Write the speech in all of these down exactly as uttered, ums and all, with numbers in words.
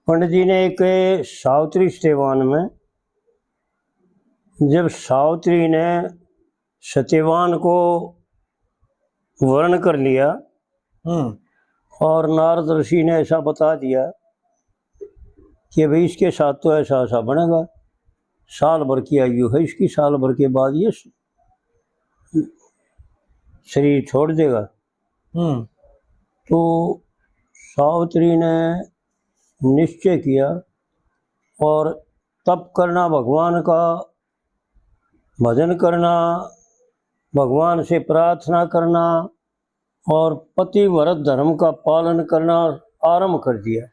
पंडित जी ने एक सावित्री सत्यवान में, जब सावित्री ने सत्यवान को वरण कर लिया हम्म। और नारद ऋषि ने ऐसा बता दिया कि भाई, इसके साथ तो ऐसा ऐसा बनेगा, साल भर की आयु है इसकी, साल भर के बाद ये स-, शरीर छोड़ देगा। हम्म। तो सावित्री ने निश्चय किया और तप करना, भगवान का भजन करना, भगवान से प्रार्थना करना और पतिव्रत धर्म का पालन करना आरंभ कर दिया।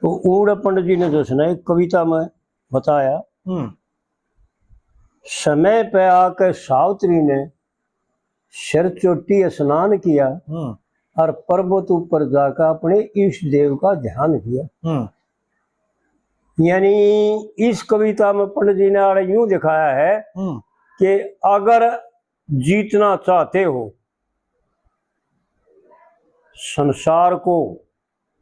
तो उड़े पंडित जी ने जो है ना, एक कविता में बताया, हम्म। समय पे आके सावित्री ने सिर चोटी स्नान किया हम्म। और पर्वत ऊपर जाकर अपने इष्ट देव का ध्यान किया। हम्म। यानी इस कविता में पंडित जी ने आड़े यूं दिखाया है हम्म। कि अगर जीतना चाहते हो संसार को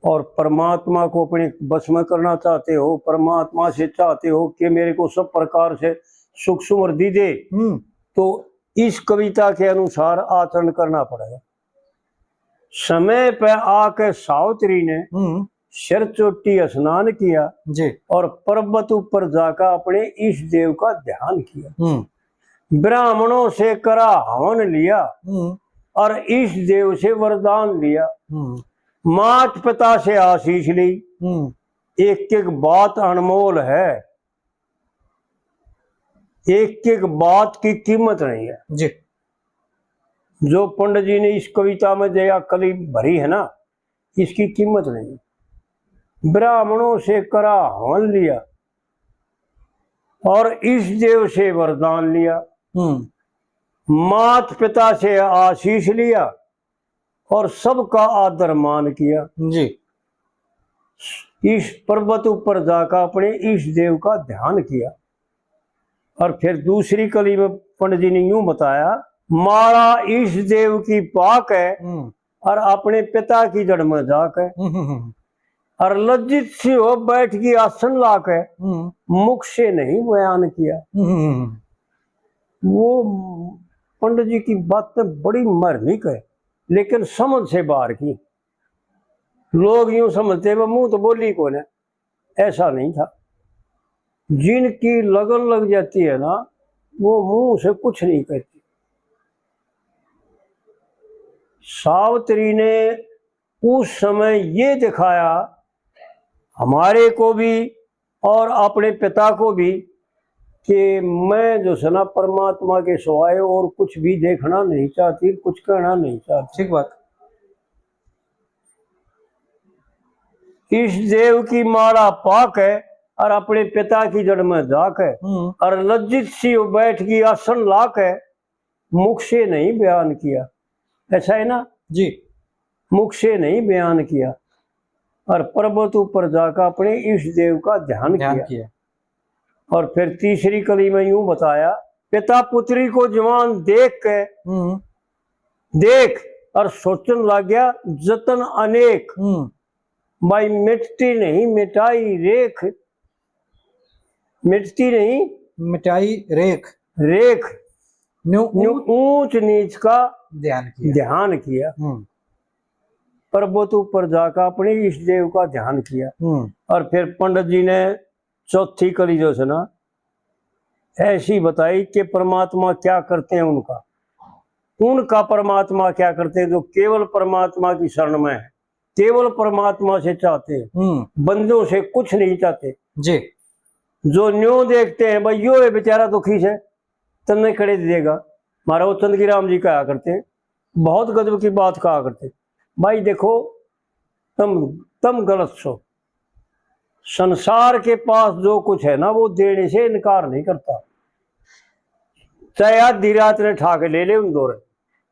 और परमात्मा को अपने बस में करना चाहते हो, परमात्मा से चाहते हो कि मेरे को सब प्रकार से सुख समृद्धि दे, हम्म। तो इस कविता के अनुसार आचरण करना पड़ेगा। समय पे आके सावित्री ने हम्म। सिर चोटी स्नान किया जी। और पर्वत ऊपर जाकर अपने इष्ट देव का ध्यान किया। हम्म। ब्राह्मणों से करा हवन लिया हम्म। और इष्ट देव से वरदान लिया। हम्म। मात पिता से आशीष ली। हम्म। एक एक बात अनमोल है, एक एक बात की कीमत नहीं है। जी। जो पंडित जी ने इस कविता में दया कली भरी है ना, इसकी कीमत नहीं। ब्राह्मणों से करा हवन लिया और इष्ट देव से वरदान लिया, हम्म। मात पिता से आशीष लिया और सबका आदर मान किया। जी। इस पर्वत ऊपर जाकर अपने इष्ट देव का ध्यान किया। और फिर दूसरी कली में पंडित जी ने यूं बताया, माला इष्ट देव की पाक है हम्म। और अपने पिता की जड़ में जाके हम्म, हम्म, हम्म। और लज्जित सी हो बैठ गई आसन लाके, हम्म। मुख से नहीं बयान किया। हम्म। वो पंडित जी की बातें बड़ी मार्मिक है, लेकिन समझ से बाहर की। लोग यूं समझते, "वह मुंह तो बोली कोने।" ऐसा नहीं था। जिनकी लगन लग जाती है ना, वो मुंह से कुछ नहीं कहती। सावित्री ने उस समय ये दिखाया हमारे को भी और अपने पिता को भी कि मैं जो है ना, परमात्मा के सिवाय और कुछ भी देखना नहीं चाहती, कुछ कहना नहीं चाहती। ठीक बात। इष्ट देव की माला पाके और अपने पिता की जड़ में जाके हम्म। और लज्जित सी बैठ गई आसन लाके, मुख से नहीं बयान किया। ऐसा है ना? जी। मुख से नहीं बयान किया। और पर्वत ऊपर जाकर अपने इष्ट देव का ध्यान ध्यान किया। किया। और फिर तीसरी कली में यूं बताया, पिता पुत्री को जवान देख के, हम्म। देख और सोचन लग गया जतन अनेक। हम्म। भाई, मिटती नहीं मिटाई रेख, मिटती नहीं मिटाई रेख। रेख। न्यू न्यू ऊंच ऊंच नीच का ध्यान किया। ध्यान किया। हम्म। पर्वत ऊपर जाकर अपने इष्ट देव का ध्यान किया। हम्म। और फिर पंडित जी ने चौथी कली जो है ना, ऐसी बताई कि परमात्मा क्या करते हैं उनका, उनका परमात्मा क्या करते हैं, जो केवल परमात्मा की शरण में है, केवल परमात्मा से चाहते हैं, हम्म। बंदों से कुछ नहीं चाहते। जी। जो न्यू देखते हैं, भाई, यो है बेचारा दुखी से, तन्ने खड़े दे देगा। म्हारा वो चंदगी राम जी कहा करते, बहुत गजब की बात कहा करते, भाई, देखो, तुम, तुम गलत सो। संसार के पास जो कुछ है ना, वो देने से इनकार नहीं करता, चाहे आधी रात ने ठा के ले ले उन दौरे,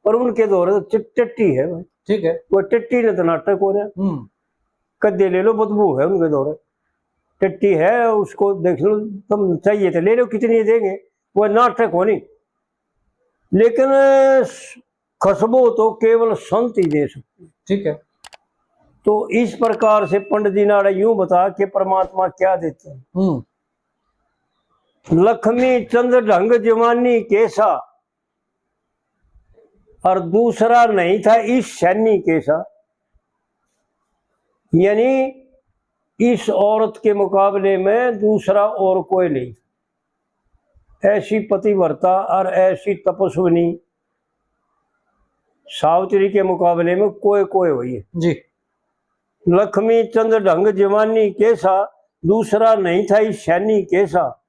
पर उनके दौरे तो टट्टी है भाई। ठीक है। वो टट्टी ने तो नाटक हो रहा। हम्म। कद्दे ले लो, बदबू है उनके दौरे। टट्टी है, उसको देख लो, तुम चाहिए तो ले लो, कितनी देंगे, वो नाटक हो नहीं। लेकिन खुशबू तो केवल संत ही दे सकते। ठीक है। तो इस प्रकार से पंडित जी ने आड़े यूं बता कि परमात्मा क्या देते हैं। हम्म। लक्ष्मी चंद ढंग जवानी केसा, और दूसरा नहीं था इस सैनी केसा, यानी इस औरत के मुकाबले में दूसरा और कोई नहीं। ऐसी पतिव्रता और ऐसी तपस्विनी सावित्री के मुकाबले में कोई कोई हुई है। जी। लक्ष्मी चंद ढंग जवानी केसा, दूसरा नहीं था इस सैनी केसा,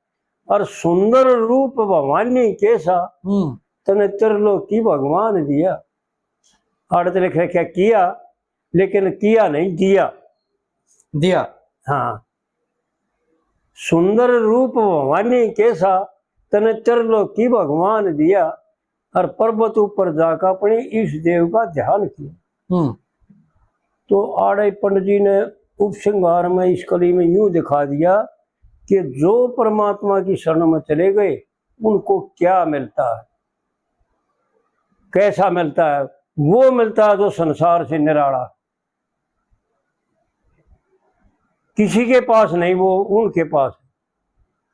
और सुंदर रूप भवानी केसा, हम्म। तने त्रिलोकी भगवान दिया। आड़त लिख रखा किया, लेकिन किया नहीं, दिया। दिया। हाँ। सुंदर रूप भवानी केसा, तने त्रिलोकी भगवान दिया, और पर्वत ऊपर जाकर अपने इष्ट देव का ध्यान किया। हम्म। तो आड़े पंडित जी ने उपसंहार में इस कली में यूं दिखा दिया कि जो परमात्मा की शरण में चले गए, उनको क्या मिलता है, कैसा मिलता है। वो मिलता है जो संसार से निराला, किसी के पास नहीं, वो उनके पास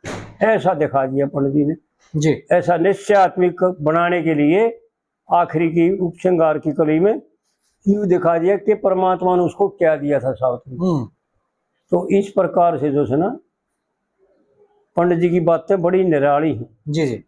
है। ऐसा दिखा दिया पंडित जी ने। जी। ऐसा निश्चयात्मिक बनाने के लिए आखिरी की उपसंहार की कली में यूं दिखा दिया कि परमात्मा ने उसको क्या दिया था सावित्री। हम्म। तो इस प्रकार से जो है ना, पंडित जी की बातें बड़ी निराली हैं। जी, जी।